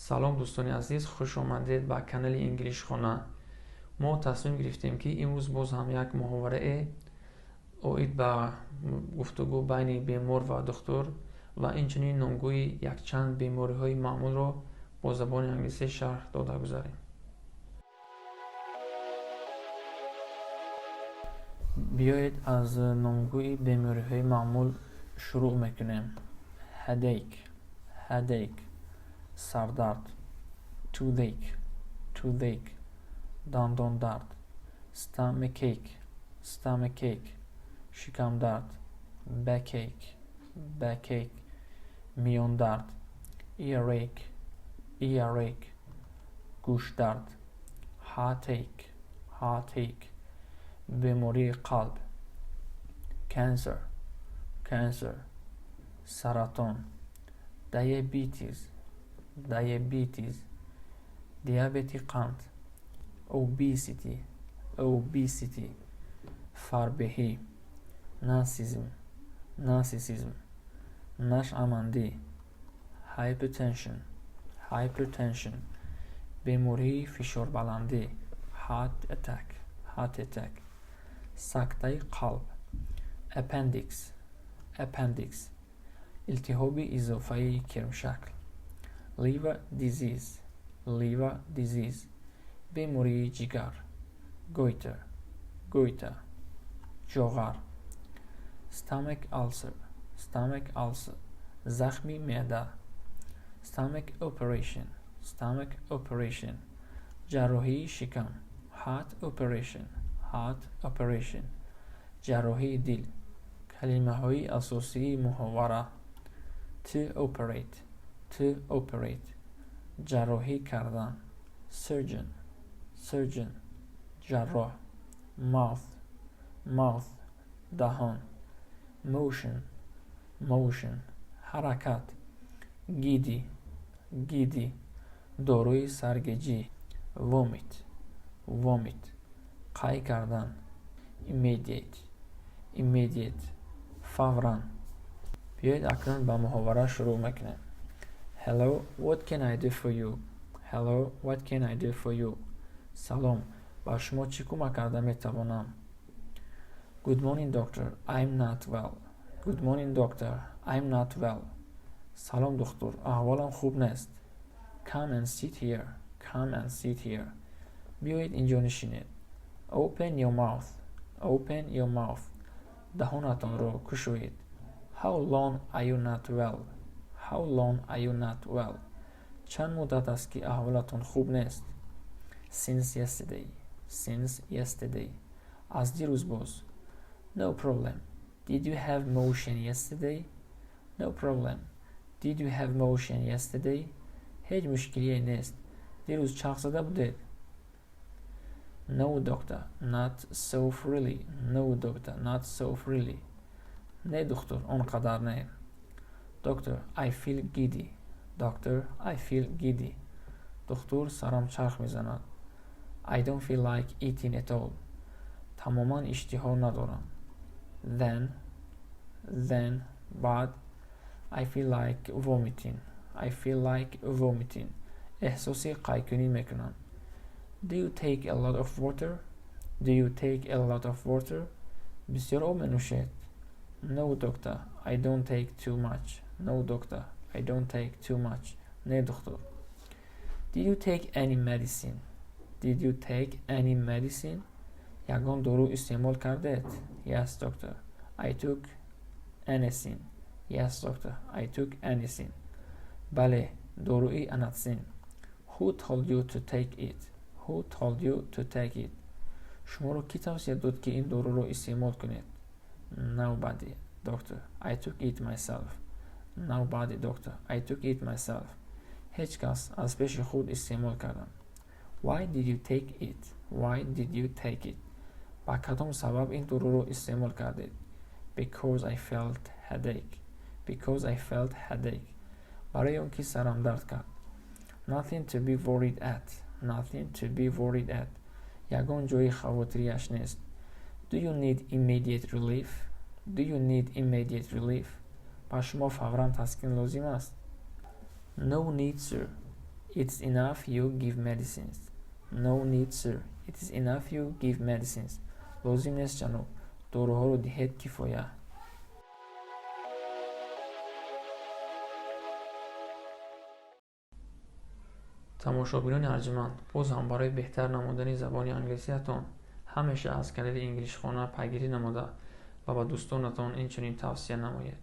Салом, дӯстони азиз, хуш омадед ба канали Инглишхона. Мо тасмим гирифтем, ки имрӯз боз ҳам як муҳоварае оид ба гуфтугӯ байни бемор ва духтур ва инчунин номгӯи якчанд бемориҳои маъмулро бо забони англисӣ шарҳ дода гузарем. Биёед, аз номгӯи бемориҳои маъмул шурӯъ мекунем. Headache, headache, сардард. Toothache, toothache, дандондард. Stomachache, stomachache, шикамдард. Backache, backache, миёндард. Earache, earache, гӯшдард. Heartache, heartache, бемории қалб. Cancer, cancer, саратон. Diabetes, diabetes, диабети қанд. Obesity, obesity, фарбеҳӣ. Narcissism, narcissism, нашъамандӣ. Hypertension, hypertension, бемории фишорбаландӣ. Heart attack, heart attack, сактаи қалб. Appendix, appendix, илтиҳоби изофаи кирмшакл. Liver disease, liver disease, бемории ҷигар. Goiter, goiter, ҷоғар. Stomach ulcer, stomach ulcer, захми меъда. Stomach operation, stomach operation, ҷарроҳии шикам. Heart operation, heart operation, ҷарроҳии дил. Калимаҳои асосии муҳовара: to operate, to operate, ҷарроҳӣ кардан. Surgeon, surgeon, ҷарроҳ. Mouth, mouth, даҳон. Motion, motion, ҳаракат. Giddy, giddy, дорои саргиҷӣ. Vomit, vomit, қай кардан. Immediate, immediate, фавран. Биёед, акнун ба муҳовара шурӯъ мекунем. Hello, what can I do for you? Hello, what can I do for you? Салом, ба шумо чӣ кӯмак карда метавонам? Good morning, doctor, I'm not well. Good morning, doctor, I'm not well. Салом, духтур, аҳволам хуб нест. Come and sit here. Come and sit here. Биёед, инҷо нишинед. Open your mouth. Open your mouth. Даҳонатонро кушоед. How long are you not well? How long are you not well? Чанд муддат аст, ки аҳволатон хуб нест? Since yesterday. Since yesterday. Аз дирӯз боз. No problem. Did you have motion yesterday? No problem. Did you have motion yesterday? Ҳеҷ мушкилие нест. Дирӯз чарх зада будед? No, doctor, not so freely. No, doctor, not so freely. Не, духтур, он қадар не. Doctor, I feel giddy. Doctor, I feel giddy. Духтур, сарам чарх мезанад. I don't feel like eating at all. Тамоман иштиҳо надорам. Then, then, баъд. I feel like vomiting. I feel like vomiting. Эҳсоси қайкунӣ мекунам. Do you take a lot of water? Do you take a lot of water? Бисёр об менӯшед? No, doctor, I don't take too much. No, doctor, I don't take too much. Не, духтур. Did you take any medicine? Did you take any medicine? Ягон дору истеъмол кардед? Yes, doctor, I took Anacin. Yes, doctor, I took Anacin. Бале, доруи Анатсин. Who told you to take it? Who told you to take it? Шуморо кӣ тавсия дод, ки ин доруро истеъмол кунед? Nobody, doctor, I took it myself. Nobody, doctor, I took it myself. Ҳеҷ кас, аз пеши худ истеъмол кардам. Why did you take it? Why did you take it? Ба кадом сабаб ин доруро истеъмол кардед? Because I felt headache. Because I felt headache. Барои он ки сарам дард кард. Nothing to be worried at. Nothing to be worried at. Ягон ҷои хавотирияш нест. Do you need immediate relief? Do you need immediate relief? Ба шумо фавран таскин лозим аст? No need, sir. It's enough you give medicines. No need, sir. It is enough you give medicines. Лозим нест, ҷаноб, доруҳоро диҳед, кифоя. Тамошобинони арҷманд, боз ҳам барои беҳтар намудани забони англисиятон ҳамеша аз канали Инглишхона пайгирӣ намуда ва ба дӯстонатон инчунин тавсия намоед.